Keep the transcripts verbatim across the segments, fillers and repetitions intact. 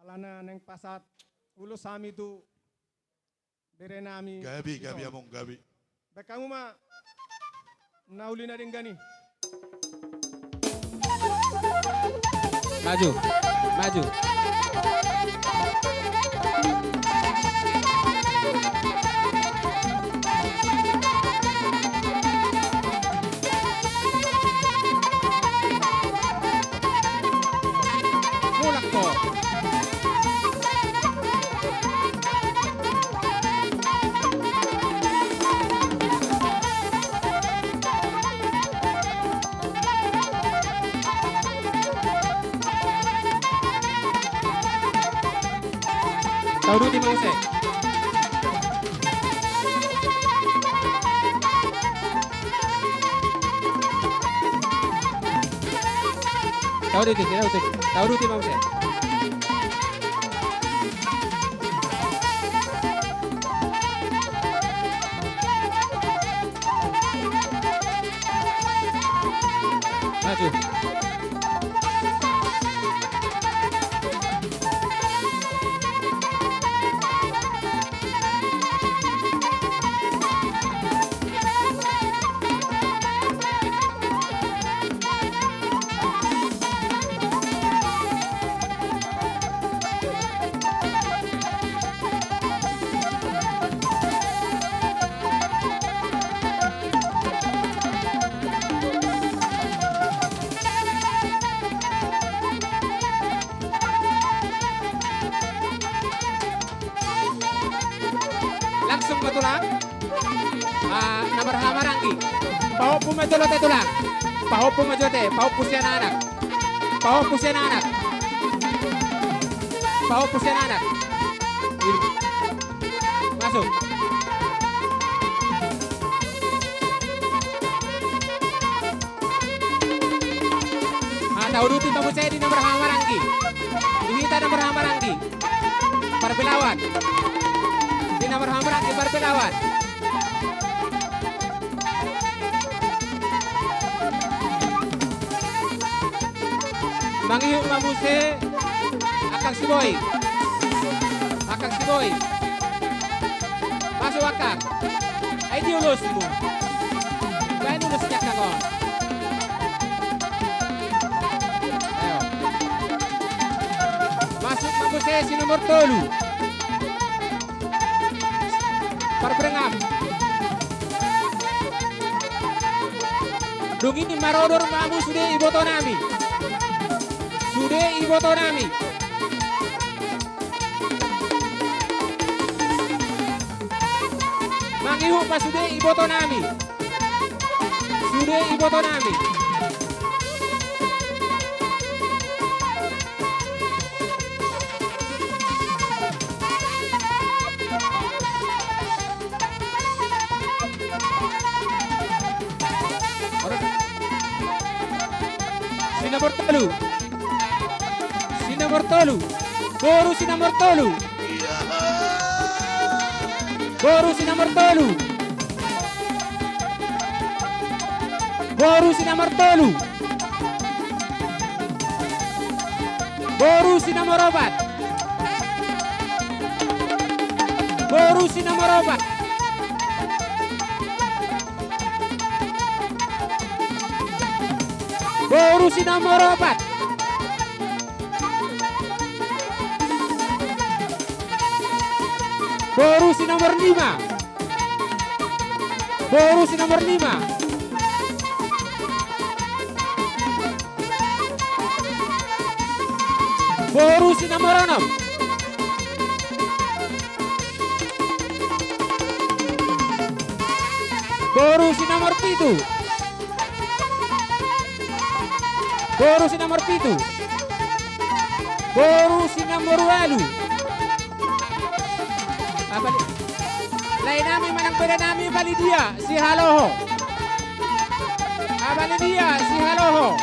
Alana naeng pasahat ulos hami tu berenami. Gabe, gabe, Among, gabe. Bahen hamu ma na uli na denggan i. Maju, maju. Mulak ho. Tauduti ma muse. Tauduti, tauduti, tauduti ma muse. Maju. Langsung ma tulang. Ah, na marhahamaranggi. Pahompu ma jolo te tulang. Pahompu ma jolo te, pahompu sian anak. Pahompu sian anak. Pahompu sian anak. Masuk. Ah, tauduti ma muse di na marhahamaranggi. Di hita na marhahamaranggi. Parbelawan. Di na marhahamaranggi parbelawan. Mangihut ma muse angkang si Boi. Angkang si Boi. Masuk angkang. Ai dia ulosmu. Baen ulos ni angkang on. Ayo. Masuk ma muse si nomor tolu. Parberengam. Dung i marodor ma hamu sude ibotonami. Sude ibotonami. Mangihut ma sude ibotonami. Sude ibotonami. Si nomor tolu. Si nomor tolu. Boru si nomor tolu. Boru si nomor tolu. Boru si nomor tolu. Boru si nomor opat. Boru si nomor opat. Boru si nomor opat. Boru si nomor lima. Boru si nomor lima. Boru si nomor onom. Boru si nomor pitu. Boru si nomor pitu. Boru si nomor ualu. Abali. Laenami manang berenami Abali dia Sihaloho. Abali dia Sihaloho.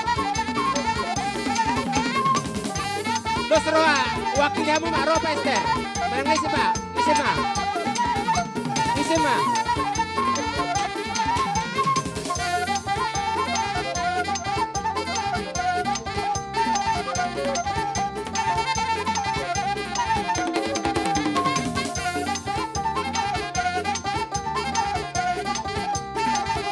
Dos roha, wakili hamu ma, ro Pak Ester. Manang ise ma, ise ma. Ise ma.